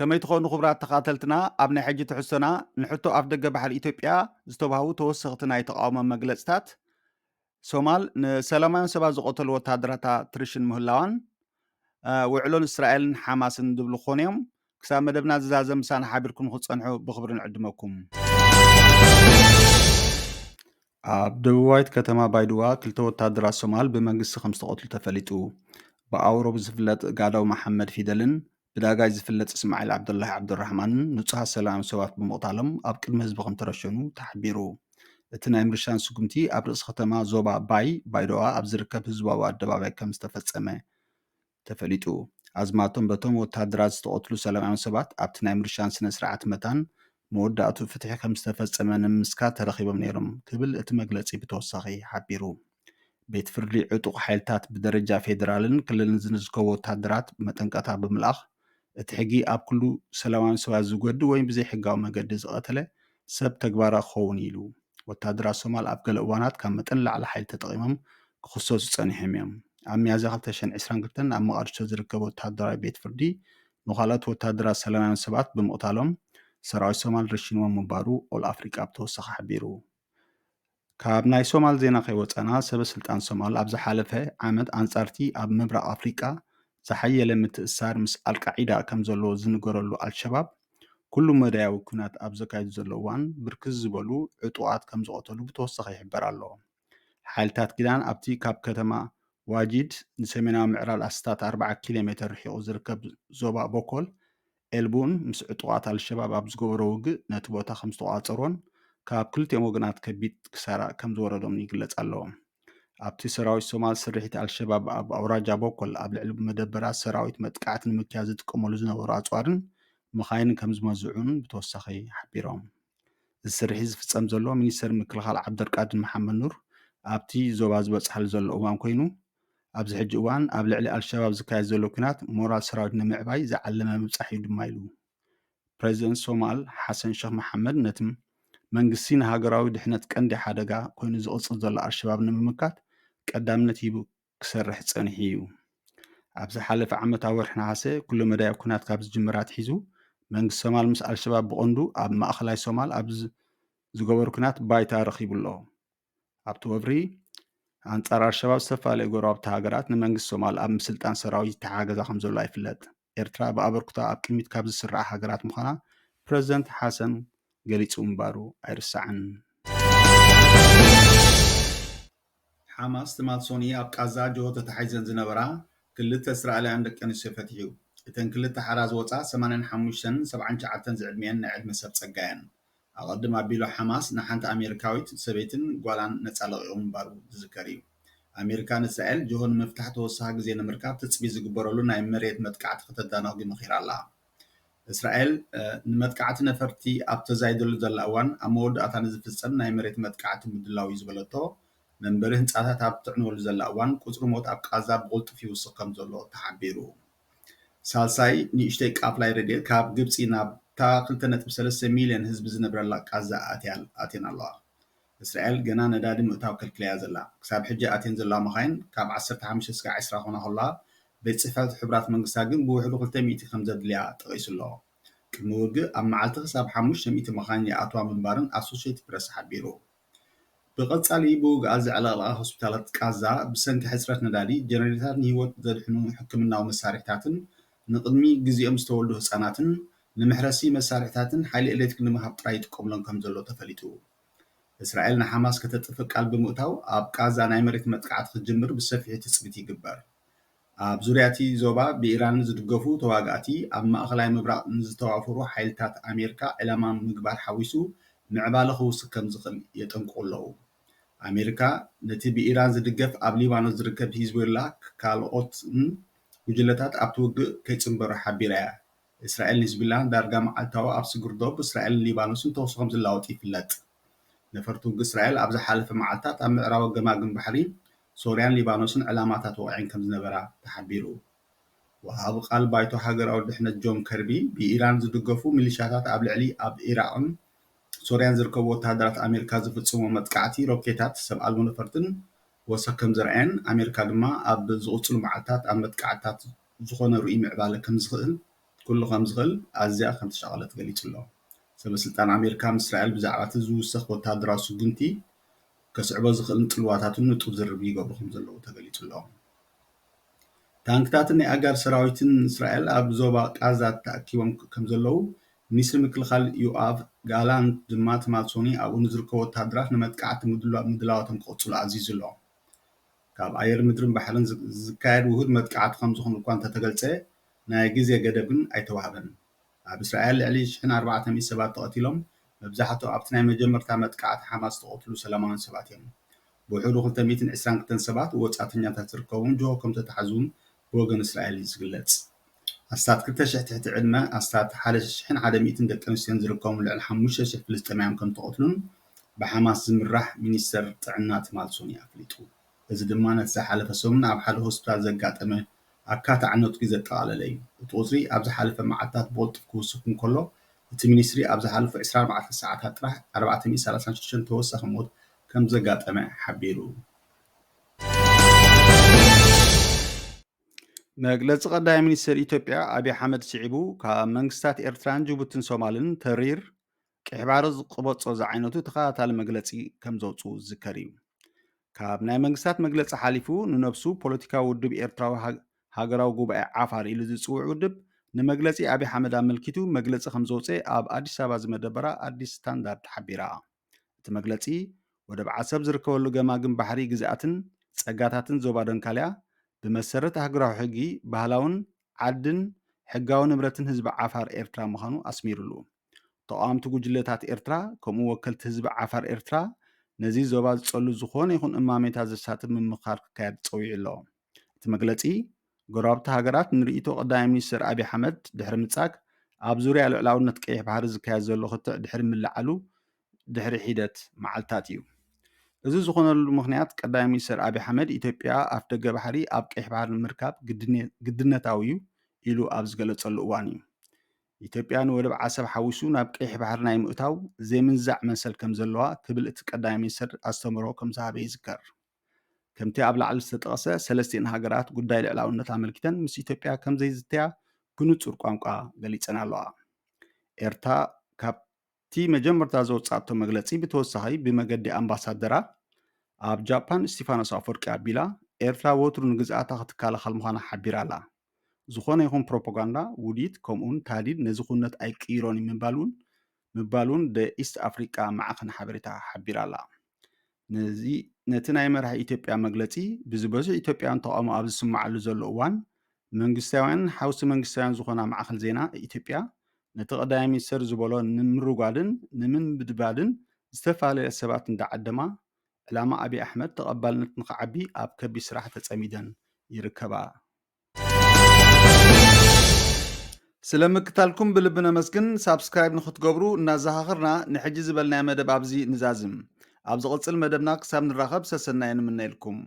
ከመይ ትኾኑ ክቡራት ተኻተልትና? ኣብ ናይ ሕጂ ትሕዝቶና ንሕቶ ኣፍደገ ባሕሪ ኢትዮጵያ ዝተባህቡ ተወሰኽቲ ናይ ተቓውሞ መግለጽታት፣ ሶማል ንሰላማውያን ሰባት ዝቐተሉ ወታደራታ ትርሽን ምህላዋን፣ እ፣ ውዕሎን እስራኤልን ሓማስን ዝብሉ ክኾኑ እዮም። ክሳብ መደብና ዝዛዘም ምሳና ሓቢርኩም ንኽትጸንሑ ብኽብሪ ንዕድመኩም። ኣብ ደቡባዊት ከተማ ባይድዋ ክልተ ወታደራት ሶማል ብመንግስቲ ከም ዝተቐትሉ ተፈሊጡ። ብኣውሮ ብዝፍለጥ ጋዳው መሓመድ ፊደልን ብዳጋይ ዝፍለጥ እስማዒል ዓብዱላሂ ዓብዱራሕማንን ንጹሃት ሰላማውያን ሰባት ብምቕታሎም ኣብ ቅድሚ ህዝቢ ከም ተረሸኑ ተሓቢሩ። እቲ ናይ ምርሻን ስጉምቲ ኣብ ርእሲ ከተማ ዞባ ባይ ባይዶዋ ኣብ ዝርከብ ህዝባዊ ኣደባባይ ከም ዝተፈጸመ ተፈሊጡ። ኣዝማቶም በቶም ወታደራት ዝተቐትሉ ሰላማውያን ሰባት ኣብቲ ናይ ምርሻን ስነ ስርዓት መታን መወዳእቱ ፍትሒ ከም ዝተፈጸመ ንምምስካር ተረኺቦም ነይሮም ክብል እቲ መግለጺ ብተወሳኺ ሓቢሩ። ቤት ፍርዲ ዕጡቕ ሓይልታት ብደረጃ ፌደራልን ክልልን ዝዝከቡ ወታደራት መጠንቀቕታ ብምልኣኽ፣ እቲ ሕጊ ኣብ ኩሉ ሰላማዊ ሰባት ዝጎድእ ወይ ብዘይሕጋዊ መገዲ ዝቐተለ ሰብ ተግባራዊ ክኸውን ኢሉ። ወታደራት ሶማል ኣብ ገለ እዋናት ካብ መጠን ንላዕሊ ሓይሊ ተጠቒሞም ክኽሰሱ ጸኒሖም እዮም። ኣብ ሚያዝያ ክልተ ሽሕን ዕስራን ክልተን ኣብ መቓድሾ ዝርከብ ወታደራዊ ቤት ፍርዲ ንኻልኦት ወታደራት ሰላማውያን ሰባት ብምቕታሎም ሰራዊት ሶማል ረሺንዎም ምንባሩ ኦል ኣፍሪቃ ብተወሳኺ ሓቢሩ። ካብ ናይ ሶማል ዜና ከይወጻና፣ ሰበ ስልጣን ሶማል ኣብ ዝሓለፈ ዓመት ኣንጻርቲ ኣብ ምብራቕ ኣፍሪቃ ዝሓየለ ምትእስሳር ምስ ኣልቃዒዳ ከም ዘለዎ ዝንገረሉ ኣልሸባብ ኩሉ መዳያዊ ኲናት ኣብ ዘካይዱ ዘሎ እዋን ብርክት ዝበሉ ዕጡቓት ከም ዝቐተሉ ብተወሳኺ ይሕበር ኣሎ። ሓይልታት ኪዳን ኣብቲ ካብ ከተማ ዋጂድ ንሰሜናዊ ምዕራብ ኣስታት ኣርብዓ ኪሎ ሜተር ርሒቑ ዝርከብ ዞባ ቦኮል ኤልቡን ምስ ዕጡቓት ኣልሸባብ ኣብ ዝገበሮ ውግእ ነቲ ቦታ ከም ዝተቖጻጸሮን ካብ ክልቲኦም ወገናት ከቢድ ክሳራ ከም ዝወረዶም ይግለጽ ኣሎ። ኣብቲ ሰራዊት ሶማል ስርሒት ኣልሸባብ ኣብ ኣውራጃ ቦኮል ኣብ ልዕሊ መደበራት ሰራዊት መጥቃዕቲ ንምክያድ ዝጥቀመሉ ዝነበሩ ኣጽዋርን መኻይንን ከም ዝመዝዑን ብተወሳኺ ሓቢሮም። እዚ ስርሒት ዝፍጸም ዘሎ ሚኒስተር ምክልኻል ዓብደልቃድር መሓመድ ኑር ኣብቲ ዞባ ዝበጽሓሉ ዘሎ እዋን ኮይኑ፣ ኣብዚ ሕጂ እዋን ኣብ ልዕሊ ኣልሸባብ ዝካየድ ዘሎ ኲናት ሞራል ሰራዊት ንምዕባይ ዝዓለመ ምብጻሕ እዩ ድማ ኢሉ። ፕረዚደንት ሶማል ሓሰን ሸኽ መሓመድ ነቲ መንግስቲ ንሃገራዊ ድሕነት ቀንዲ ሓደጋ ኮይኑ ዝቕጽል ዘሎ ኣልሸባብ ንምምካት ቀዳምነት ሂቡ ክሰርሕ ጸኒሑ እዩ። ኣብ ዝሓለፈ ዓመት ኣብ ወርሒ ነሓሰ ኩለ መዳያዊ ኲናት ካብ ዝጅምር ኣትሒዙ መንግስቲ ሶማል ምስ ኣልሸባብ ብቐንዱ ኣብ ማእኸላይ ሶማል ኣብ ዝ-፣ ዝገበሩ ኲናት ባይታ ረኺቡ ኣሎ። ኣብቲ ወፍሪ ኣንጻር ኣልሸባብ ዝተፈላለዩ ጎረባብቲ ሃገራት ንመንግስቲ ሶማል ኣብ ምስልጣን ሰራዊት ይተሓጋገዛ ከም ዘለዋ ይፍለጥ። ኤርትራ ብኣበርክቶ ኣብ ቅድሚት ካብ ዝስርዓ ሃገራት ምዃና ፕረዚደንት ሓሰን ገሊጹ ምንባሩ ኣይርሳዕን። ሓማስ ትማል ሶኒ ኣብ ቃዛ ጅሆ ተታሒዘን ዝነበራ ክልተ እስራኤላውያን ደቂ ኣንስትዮ ፈቲሑ። እተን ክልተ ሓራ ዝወጻ ሰማንያን ሓሙሽተን ሰብዓን ትሽዓተን ዝዕድሚአን ናይ ዕድመ ሰብ ጸጋ እየን። ኣቐድም ኣቢሉ ሓማስ ንሓንቲ ኣሜሪካዊት ሰበይትን ጓላን ነጻ ለቒቑ ምንባሩ ዝዝከር እዩ። ኣሜሪካ ንእስራኤል ጅሆ ንምፍታሕ ተወሳኺ ግዜ ንምርካብ ትጽቢት ዝግበረሉ ናይ መሬት መጥቃዕቲ ከተዳናጉ መኺራ ኣላ። እስራኤል፣ እ፣ ንመጥቃዕቲ ነፈርቲ ኣብ ተዛይደሉ ዘላ እዋን ኣብ መወዳእታ ንዝፍጸም ናይ መሬት መጥቃዕቲ ምድላው እዩ ዝበለቶ መንበሪ ህንጻታት ኣብ ትዕንወሉ ዘላ እዋን ቁጽሪ ሞት ኣብ ቃዛ ብቕልጡፍ ይውስኽ ከም ዘሎ ተሓቢሩ። ሳልሳይ ንእሽተይ ቃፍላይ ረድኤት ካብ ግብጺ ናብታ ክልተ ነጥቢ ሰለስተ ሚልዮን ህዝቢ ዝነብረላ ቃዛ ኣትያ-፣ ኣትየን ኣለዋ። እስራኤል ገና ነዳዲ ምእታው ከልኪላ'ያ ዘላ። ክሳብ ሕጂ ኣትየን ዘለዋ መኻይን ካብ ዓሰርተ ሓሙሽተ ስጋዕ ዕስራ ክኾና ከለዋ፣ ቤት ጽሕፈት ሕቡራት መንግስታት ግን ብውሕዱ ክልተ ሚእቲ ከም ዘድልያ ጠቒሱ ኣሎ። ቅድሚ ውግእ ኣብ መዓልቲ ክሳብ ሓሙሽተ ሚእቲ መኻይን ይኣትዋ ምንባረን ኣሶሼትድ ፕረስ ሓቢሩ። ብቐጻሊ ብውግኣት ዘዕለቕለቓ ሆስፒታላት ቃዛ ብሰንኪ ሕጽረት ነዳዲ፣ ጀነሬተራት ንህይወት ዘድሕኑ ሕክምናዊ መሳርሒታትን ንቕድሚ ግዜኦም ዝተወልዱ ህጻናትን ንመሕረሲ መሳርሒታትን ሓይሊ ኤሌክትሪክ ንምሃብ ጥራይ ይጥቀሙሎም ከም ዘሎ ተፈሊጡ። እስራኤል ንሓማስ ከተጥፍእ ቃል ብምእታው ኣብ ቃዛ ናይ መሬት መጥቃዕቲ ክትጅምር ብሰፊሑ ትጽቢት ይግበር። ኣብ ዙርያ እቲ ዞባ ብኢራን ዝድገፉ ተዋጋእቲ ኣብ ማእኸላይ ምብራቕ ንዝተዋፈሩ ሓይልታት ኣሜሪካ ዕላማ ምግባር ሓዊሱ ምዕባለ ክውስኽ ከም ዝኽእል የጠንቅቑ ኣለዉ። ኣሜሪካ ነቲ ብኢራን ዝድገፍ ኣብ ሊባኖስ ዝርከብ ሂዝቦላ ካልኦትን ጉጅለታት ኣብቲ ውግእ ከይጽንበሩ ሓቢራ እያ። እስራኤልን ሂዝቦላን ዳርጋ መዓልታዊ ኣብ ስግር ዶብ እስራኤልን ሊባኖስን ተኹሲ ከም ዝላወጡ ይፍለጥ። ነፈርቲ ውግእ እስራኤል ኣብ ዝሓለፈ መዓልታት ኣብ ምዕራባዊ ገማግም ባሕሪ ሶርያን ሊባኖስን ዕላማታት ወቒዐን ከም ዝነበራ ተሓቢሩ። ወሃቢ ቃል ባይቶ ሃገራዊ ድሕነት ጆን ከርቢ፣ ብኢራን ዝድገፉ ሚሊሻታት ኣብ ልዕሊ ኣብ ኢራቕን ሶርያን ዝርከቡ ወተሃደራት ኣሜሪካ ዝፍጽሞ መጥቃዕቲ ሮኬታት፣ ሰብ ኣልቦ ነፈርትን ወሰኽ ከም ዘርኣየን፣ ኣሜሪካ ድማ ኣብ ዝቕጽሉ መዓልታት ኣብ መጥቃዕትታት ዝኾነ ርኡይ ምዕባለ ከም ዝኽእል ኩሉ ከም ዝኽእል ኣዝያ ከም ተሻቐለት ገሊጹ ኣሎ። ሰበ ስልጣን ኣሜሪካ ምስ እስራኤል ብዛዕባ እቲ ዝውሰኽ ወተሃደራዊ ስጉምቲ ከስዕቦ ዝኽእል ጽልዋታትን ንጡፍ ዝርርብ ይገብሩ ከም ዘለዉ ተገሊጹ ኣሎ። ታንክታትን ናይ ኣጋር ሰራዊትን እስራኤል ኣብ ዞባ ቃዛ ተኣኪቦም ከም ዘለዉ ሚኒስትሪ ምክልኻል ዮኣቭ ጋላንት ድማ ትማል ሶኒ ኣብኡ ንዝርከቡ ወተሃደራት ንመጥቃዕቲ ምድላዋቶም ክቕጽሉ ኣዚዙ ኣሎ። ካብ ኣየር ምድርን ባሕርን ዝካየድ ውሁድ መጥቃዕቲ ከም ዝኾነ እኳ እንተተገልጸ ናይ ግዜ ገደብ ግን ኣይተዋህበን። ኣብ እስራኤል ልዕሊ ሽሕን ኣርባዕተ ሚእቲ ሰባት ተቐቲሎም፣ መብዛሕትኦም ኣብቲ ናይ መጀመርታ መጥቃዕቲ ሓማስ ዝተቐትሉ ሰላማውያን ሰባት እዮም። ብውሕዱ ክልተ ሚእትን ዕስራን ክልተን ሰባት ወጻእተኛታት ዝርከብዎም ጅሆ ከም ዝተታሕዙ እውን ብወገን እስራኤል እዩ ዝግለጽ። ኣስታት ክልተ ሽሕ ትሕቲ ዕድመ ኣስታት ሓደ ሽሕን ሓደ ሚእትን ደቂ ኣንስትዮን ዝርከብዎም ልዕሊ ሓሙሽተ ሽሕ ፍልስጤማውያን ከም ዝተቐትሉን ብሓማስ ዝምራሕ ሚኒስተር ጥዕና ትማል ሶኒ ኣፍሊጡ። እዚ ድማ ነቲ ዝሓለፈ ሰሙን ኣብ ሓደ ሆስፒታል ዘጋጠመ ኣካታዕነት ዘጠቓለለ እዩ። እቲ ቁጽሪ ኣብ ዝሓለፈ መዓልታት ብቕልጡፍ ክውስኽ እንከሎ፣ እቲ ሚኒስትሪ ኣብ ዝሓለፉ ዕስራን ኣርባዕተን ሰዓታት ጥራሕ ኣርባዕተ ሚእቲ ሰላሳን ሽዱሽተን ተወሳኺ ሞት ከም ዘጋጠመ ሓቢሩ። መግለጺ ቀዳማይ ሚኒስትር ኢትዮጵያ ኣብይ ኣሕመድ ስዒቡ፣ ካብ መንግስታት ኤርትራን ጅቡትን ሶማልን ተሪር ቀይሕ ባሕሪ ዝቕበጾ ዝዓይነቱ ተኸታታሊ መግለጺ ከም ዘውጽኡ ዝዝከር እዩ። ካብ ናይ መንግስታት መግለጺ ሓሊፉ ንነብሱ ፖለቲካዊ ውድብ ኤርትራዊ ሃገራዊ ጉባኤ ዓፋር ኢሉ ዝጽውዕ ውድብ ንመግለጺ ኣብይ ኣሕመድ ኣመልኪቱ መግለጺ ከም ዘውጽኤ ኣብ ኣዲስ ኣበባ ዝመደበራ ኣዲስ ስታንዳርድ ሓቢራ። እቲ መግለጺ ወደብ ዓሰብ ዝርከበሉ ገማግም ባሕሪ ግዝኣትን ጸጋታትን ዞባ ደንካልያ ብመሰረት ኣህጉራዊ ሕጊ ባህላውን ዓድን ሕጋዊ ንብረትን ህዝቢ ዓፋር ኤርትራ ምዃኑ ኣስሚሩሉ። ተቓወምቲ ጉጅለታት ኤርትራ ከምኡ ወከልቲ ህዝቢ ዓፋር ኤርትራ ነዚ ዞባ ዝጸሉ ዝኾነ ይኹን እማሜታት ዘሳትፍ ምምኽኻር ክካየድ ጸዊዑ ኣሎ። እቲ መግለጺ ጎረባብቲ ሃገራት ንርእይቶ ቀዳማይ ሚኒስትር ኣብይ ኣሕመድ ድሕሪ ምጻግ ኣብ ዙርያ ልዕላውነት ቀይሕ ባሕሪ ዝካየድ ዘሎ ክትዕ ድሕሪ ምልዓሉ ድሕሪ ሒደት መዓልታት እዩ። እዚ ዝኾነሉ ምኽንያት ቀዳማይ ሚኒስትር ኣብይ ኣሕመድ ኢትዮጵያ ኣፍደገ ባሕሪ ኣብ ቀይሕ ባሕሪ ንምርካብ ግድነታዊ እዩ ኢሉ ኣብ ዝገለጸሉ እዋን እዩ። ኢትዮጵያ ንወደብ ዓሰብ ሓዊሱ ናብ ቀይሕ ባሕሪ ናይ ምእታው ዘይምንዛዕ መሰል ከም ዘለዋ ክብል እቲ ቀዳማይ ሚኒስትር ኣስተምህሮ ከም ዝሃበ ይዝከር። ከምቲ ኣብ ላዕሊ ዝተጠቐሰ ሰለስቲኤን ሃገራት ጉዳይ ልዕላውነት ኣመልኪተን ምስ ኢትዮጵያ ከም ዘይዝተያ ብንጹር ቋንቋ ገሊጸን ኣለዋ። ኤርትራ ካብ እቲ መጀመርታ ዘውጻእቶ መግለጺ ብተወሳኺ ብመገዲ ኣምባሳደራ ኣብ ጃፓን እስቲፋኖስ ኣፈወርቂ ኣቢላ ኤርትራ ወትሩ ንግዝኣታ ክትከላኸል ምዃና ሓቢራ ኣላ። ዝኾነ ይኹን ፕሮፓጋንዳ ውዲት ከምኡውን ታህዲድ ነዚ ኩነት ኣይቅይሮን እዩ ምባል እውን ምባል እውን ደ ኢስት ኣፍሪቃ ማዕኸን ሓበሬታ ሓቢራ ኣላ። ነዚ ነቲ ናይ መራሒ ኢትዮጵያ መግለጺ ብዝበዝሑ ኢትዮጵያውያን ተቓውሞ ኣብ ዝስማዓሉ ዘሎ እዋን መንግስታውያን ሓውሲ መንግስታውያን ዝኾና ማዕኸል ዜና ኢትዮጵያ ነቲ ቀዳማይ ሚኒስተር ዝበሎ ንምርጓድን ንምንብድባድን ዝተፈላለያ ሰባት እንዳዓደማ ዕላማ ኣብይ ኣሕመድ ተቐባልነት ንኽዓቢ ኣብ ከቢድ ስራሕ ተጸሚደን ይርከባ። ስለ ምክታልኩም ብልቢ ነመስግን። ሳብስክራይብ ንክትገብሩ እናዘኻኽርና ንሕጂ ዝበልናዮ መደብ ኣብዚ ንዛዝም። ኣብ ዝቕጽል መደብና ክሳብ ንራኸብ ሰሰናየ ንምነየልኩም።